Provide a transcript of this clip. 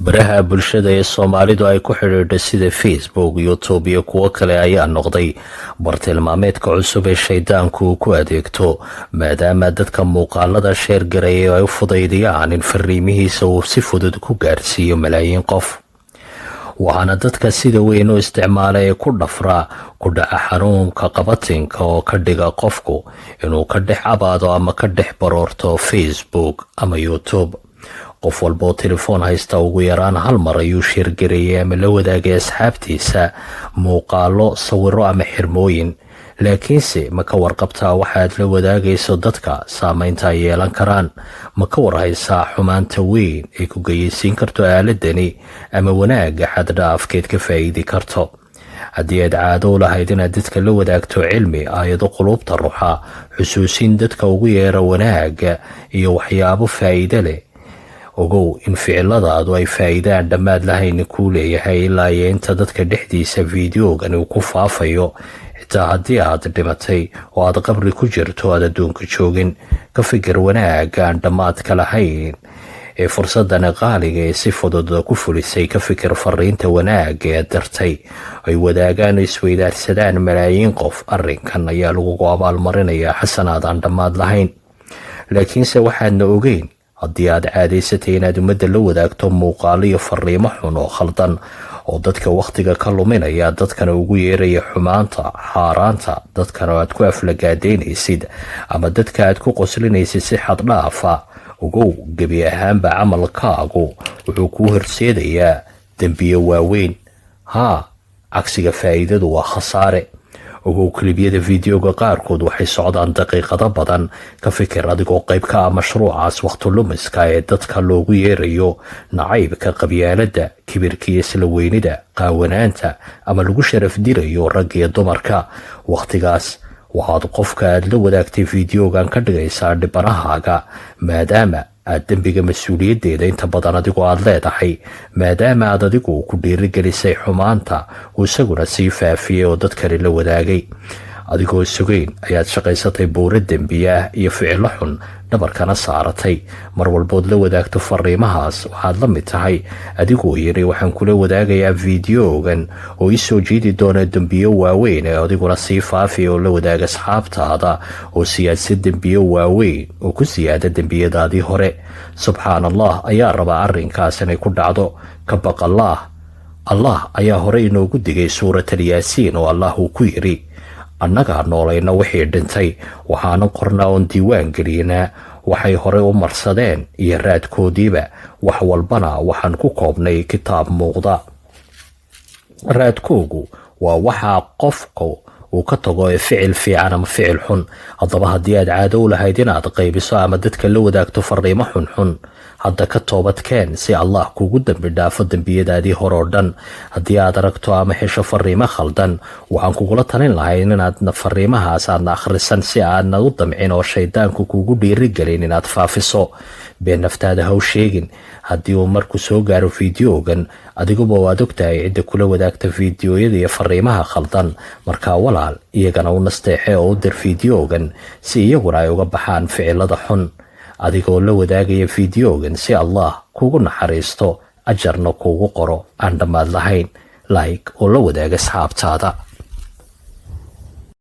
Baraha bulshada ee Soomaalidu ay ku xidhiidha sida Facebook, YouTube iyo kuwo kale ayaa noqday bartilmaameedka cusub ee shaydaanku uu ku adeegto, maadaama dadka muuqaalada share gareeya ay u fudaydiyaan in fariimihiisa uu si fudud ku gaarsiiyo malaayiin qof. Waxaana dadka sida weyn u isticmaala ee ku dhafra ku dhaca xanuunka qabatinka oo ka dhiga qofku inuu ka dhex cabaado ama ka dhex baroorto Facebook ama YouTube. Qof walbaoo telefoon haysta ugu yaraan hal mar ayuu share gareeyay ama la wadaagay asxaabtiisa muuqaalo, sawiro ama xirmooyin. Laakiinse ma ka warqabtaa waxaad la wadaagayso dadka saameynta ay yeelan karaan? Ma ka warhaysaa xumaanta weyn ay ku geyeysiin karto aaladani ama wanaagga xaddhaafkeed ka faa'iidi karto? Haddii aad caado u lahayd inaad dadka la wadaagto cilmi, aayado quluubta ruxa, xusuusin dadka ugu yeera wanaagga iyo waxyaabo faa'iide leh, ogow in ficiladaadu ay faa'iidaan dhammaad lahayn kuu leeyahay ilaa iyo inta dadka dhexdiisa fiidiyogan uu ku faafayo. Xitaa haddii aad dhimatay oo aad qabri ku jirto, aad adduunka joogin, ka fikir wanaagga aan dhammaadka lahayn ee fursadani qaaliga ee si fudud ku fulisay. Ka fikir fariinta wanaagga ee dirtay ay wadaagaan oo isweydaarsadaan malaayiin qof. Arrinkan ayaa lagugu abaalmarinayaa xasanaad aan dhammaad lahayn. Laakiinse waxaadna ogeyn, haddii aad caadaysatay inaad ummadda la wadaagto muuqaalo iyo fariimo xun oo khaldan oo dadka wakhtiga ka luminaya, dadkana ugu yeeraya xumaanta, xaaraanta, dadkana aad ku aflagaadeynaysid ama dadka aad ku qoslinaysid si xad dhaafa, ogow gebi ahaanba camalkaagu wuxuu kuu horseedayaa dembiyo waaweyn. Haa, cagsiga faa'iidadu waa khasaare. Ogow, clip-yada videoga qaarkood waxay socdaan daqiiqado badan. Ka fikir adigoo qayb ka ah mashruucaas wakhti lumiska ee dadka loogu yeerayo nacaybka, qabyaaladda, kibirka iyo isla weynida, qaawanaanta ama lagu sharaf dirayo rag iyo dumarka. Wakhtigaas waxaad qofka aad la wadaagtay videogan ka dhigaysaa dhibanahaaga, maadaama aad dembiga mas-uuliyaddeeda inta badan adigu aad leedahay, maadaama aad adigu ku dhiirigelisay xumaanta uu isaguna sii faafiyey oo dad kale la wadaagay. Adigoo sugayn ayaad shaqaysatay buuro dembiyaah iyo ficilo xun, dhabarkana saaratay. Mar walbood la wadaagto fariimahaas, waxaad la mid tahay adigoo yidhi: "Waxaan kula wadaagayaa fideogan oo ii soo jiidi doona dembiyo waaweyn," ee adiguna sii faafiya oo la wadaaga asxaabtaada oo siyaadsa dembiyo waaweyn oo ku siyaada dembiyadaadii hore. Subxaan Allah ayaa rabaa arrinkaas inay ku dhacdo. Ka baq Allah. Allah ayaa hore inoogu digay Suuratal Yaasiin, oo Allah uu ku yidhi: "Annagaa noolayna wixii dhintay, waxaanan qornaa oon diiwaan gelinaa waxay horey u marsadeen iyo raadkoodiiba. Wax walbana waxaan ku koobnay kitaab muuqda." Raadkoogu waa waxaa qofku uu ka tago ee ficil fiican ama ficil xun. Haddaba haddii aad caado u lahayd inaad qaybiso ama dadka la wadaagto fariimo xunxun, hadda ka toobadkeen si Allah kugu dembi dhaafo dembiyadaadii hore oo dhan. Haddii aad aragto ama hesho fariimo khaldan, waxaan kugula talin lahayn inaad fariimahaas aadna akhrisan, si aadna u damcin oo shaydaanku kugu dhiirigelin inaad faafiso. Been naftaada ha u sheegin. Haddii uu marku soo gaaro fideogan, adiguba waad ogtahay cidda kula wadaagta fideoyada iyo fariimaha khaldan. Markaa walaal, iyagana u nasteexe oo u dir fideogan si iyaguna ay uga baxaan ficilada xun, adigoo la wadaagaya fideogan, si Allah kugu naxariisto, ajarna kuugu qoro aan dhammaad lahayn. Like oo la wadaaga asxaabtaada.